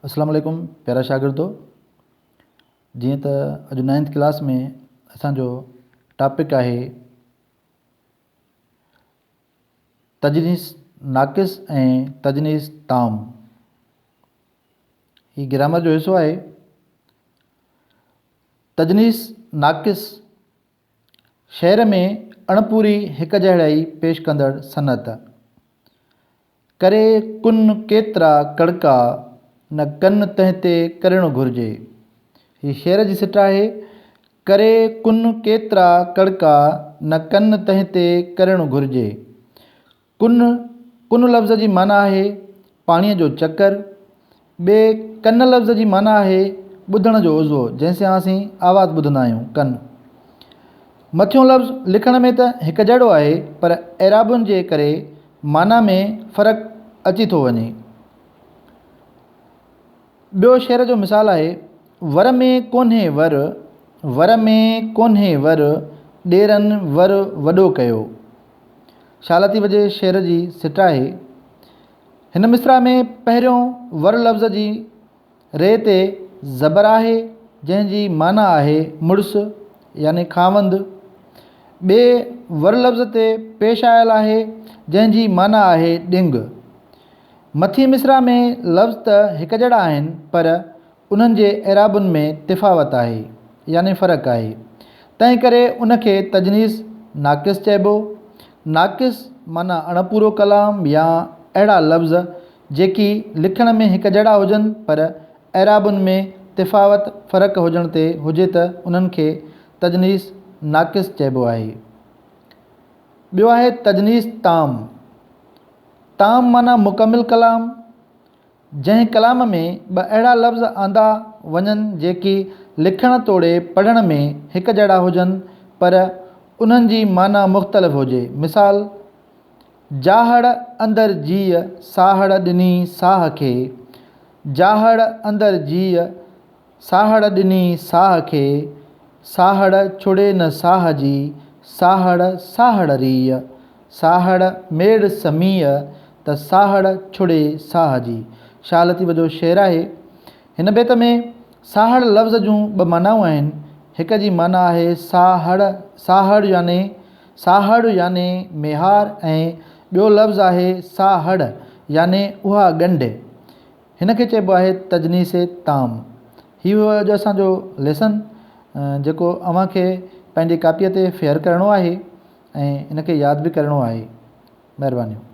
اسلام عليڪم پيارا شاگردو جيئن ته اڄ نائنٿ ڪلاس ۾ اسان جو ٽاپڪ آهي تجنيس ناقص ۽ تجنيس تام هي گرامر جو حصو آهي تجنيس ناقص شعر ۾ اڻپوري هڪ جهڙائي پيش ڪندڙ صنعت ڪري ڪن ڪيترا ڪڙڪا، نه ڪن تنهن تي ڪرڻ گهرجي. هي شعر جي سٽ آهي، ڪري ڪن ڪيترا ڪڙڪا، نه ڪن تنهن تي ڪرڻ گهرجي. ڪن، ڪن لفظ جي معنيٰ آهي پاڻيء جو چڪر. ٻئي ڪن لفظ جي معنيٰ آهي ٻڌڻ جو عضوو، جنهن سان اسين آواز ٻڌندا آهيون، ڪن. مٿيون لفظ لکڻ ۾ ته هڪ جهڙو آهي، پر اعرابن جي ڪري معنيٰ ۾ فرق اچي ٿو وڃي. ٻيو شعر جو مثال آهي، ور ۾ ڪونهي ور، ور ۾ ڪونهي ور، ڏيرن ور وڏو ڪيو. شاهه لطيف جي شعر جي سٽ آهي. هن مصرع ۾ پهريون ور لفظ جي ري تي زبر آهي، جنهن جي معنيٰ آهي مڙس يعني خاوند. ٻئي ور لفظ تي پيش آيل آهي، جنهن جي معنيٰ آهي ڏنگ. مٿين مصرع ۾ لفظ ته هڪجهڙا آهن، پر انهن جي اعرابن ۾ تفاوت آهي يعني فرق آهي، تنهنڪري ان کي تجنيس ناقص چئبو. ناقص معنيٰ اڻپورو ڪلام يا اهڙا لفظ جيڪي لکڻ ۾ هڪجهڙا هجن پر اعرابن ۾ تفاوت، فرق، هجڻ تي هجي ته انهن کي تجنيس ناقص چئبو آهي. ٻيو آهي تجنيس تام. تام معنيٰ مڪمل ڪلام، جنهن ڪلام ۾ ٻه اهڙا لفظ آندا وڃن جيڪي لکڻ توڙي پڙهڻ ۾ هڪجهڙا هجن پر انهن جي معنيٰ مختلف هجي. مثال. جاهڙ اندر جيء، ساهڙ ڏني ساهه کي. جاهڙ اندر جيء، ساهڙ ڏني ساهه کي. ساهڙ ڇڙي نه ساهه جي، ساهڙ ساهڙ ريء. ساهڙ ميڙ سميء، ته ساهڙ ڇڙي ساهه جي. شاهه لطيف جو شعر آهي. هن بيت ۾ ساهڙ لفظ جون ٻه معنائون آهن. هڪ جي معنيٰ آهي ساهڙ، ساهڙ يعني ساهڙ يعني ميهار ۽ ٻيو لفظ آهي ساهڙ يعني اها ڳنڍ. هن کي چئبو آهي تجنيس تام. هي هيو اڄ اسان جو ليسن جيڪو اوهان کي پنهنجي ڪاپيء تي فيئر ڪرڻو آهي ۽ ان کي ياد به ڪرڻو آهي. مهربانيون.